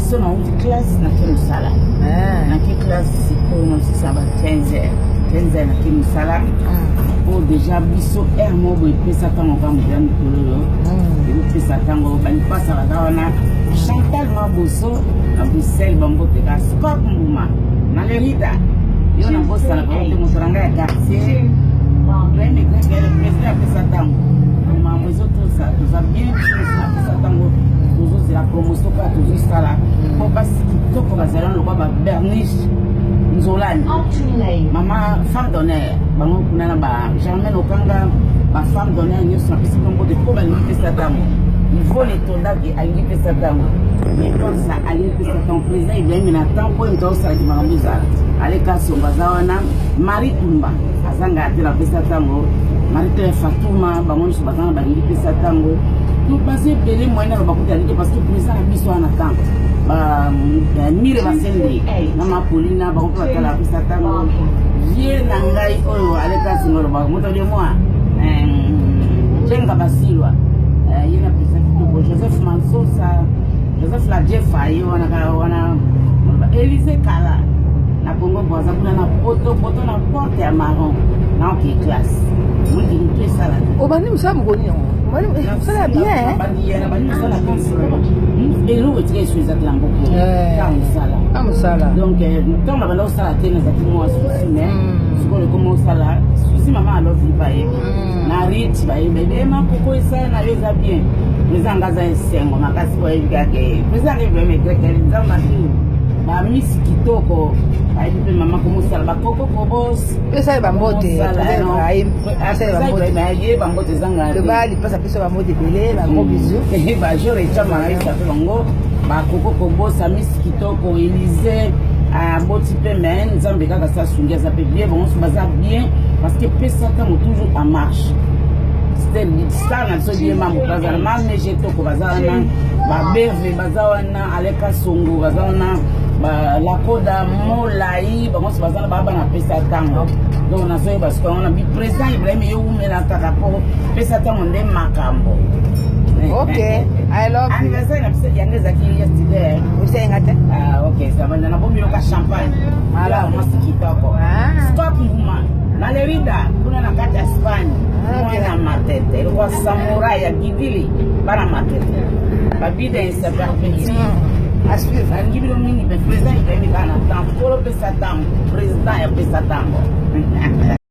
so nauti classe, nake mosala. Ah. Nake classe sikoyo, nosisa ba 15 heures, 15 heures nake mosala. Po déjà biso heure moko boye epesa ntango kaka moto ya mikolo oyo ekopesa ntango balipasa baza wana. Chantal Maboso na Bruxelles, bamboteka. Scott Mbuma na Lerida, yo nabosana bango te, moto na ngai ya quartier président apesa ntango. Mambo ezotosa, toza bien. Biso apesa ntango, tozozela promotion kaka tozosala mpo basi kitoko bazali wana lokwa baberniche Nzolani, mama femme d'honneur, bango kuna na ba Germaine Okanga, bafemme d'honneur nyonso napesi bango te mpo balingi pesa ntango. Ivone Tondaki alingi pesa ntango, Etonsa alingi pesa ntango, président Ibrahim na temps mpo moto aosalaki makambo ezala. Aleka Songo aza wana, Marie Tumba azanga te, napesa ntango, Marie Claire Fatuma, bango nyonso baza na balingi pesa ntango. Donc baza ebele, moyen na bakuta te, parce que président na biso wana temps mire basende na mapolina, bango mpe batala pesa ntango. Vie na ngai oyo aleka singa olobaka moto de moi Jenga Basilwa, ye na pesa kitoko. Joseph Mansosa, Joseph la Jefa, ye wana kaka wana. Élise Kala na Congo Braza kuna na poto poto na porte ya marron na oke classe moki motu esala. Obandi mosala mokoni yango, mosala ya bien. Nabandi mosala, eloko etika esu eza te na mboko ka mosala. Ka mosala. Donc ntango na banda kosala te, nazalaki mwa souci, mais sikoyo ekoma osala souci. Mama alovi bayebi na riti, bayebi ema koko esala na yo eza bien. Président nga aza esengo makasi po ayebi kaka président nge vraimen grekeli Nzambe atu bamisi kitoko, bayebi mpe mama komosala bakoko kobos. Pesa ye bambote. Ye bambote ezanga. Loba lipasa, pesa bambote ebele, bagros bisous. Bajour ecama nayebisa mpe bango bakoko kobosa misi kitoko. Élise aboti mpe, me Nzambe kaka sa asungi, aza mpe bien, bango nyonso baza bien, parce que pesa ntango toujours en marche. Star na biso die mambo bazala mamege toko, baza wana, baberve baza wana, Aleka Songo baza wana, Lakoda Molai, bango nyonso baza na baa bana pesa ntango. Donc nazoyeba sikoyo yango na bi président Ibrahim, yo wumela kaka mpo pesa ntango nde makambo. Ok, I love you. Anniversaire na biso yango ezalaki yesterday. Osenga te. Ah, ok, ça va. Nabombi yoka champagne. Alors mwasi kitoko. Ah. Stop Mbuma na Lerida kuna na kati ya Espagne. Ah, ok. Mwana Matete lokwa samurai ya Gidili, bana Matete babida perpétue. À suivre. Nalingi bino mingi mpe président Ibrahim kaka na temps kolo pesa ntango, président ya pesa ntango.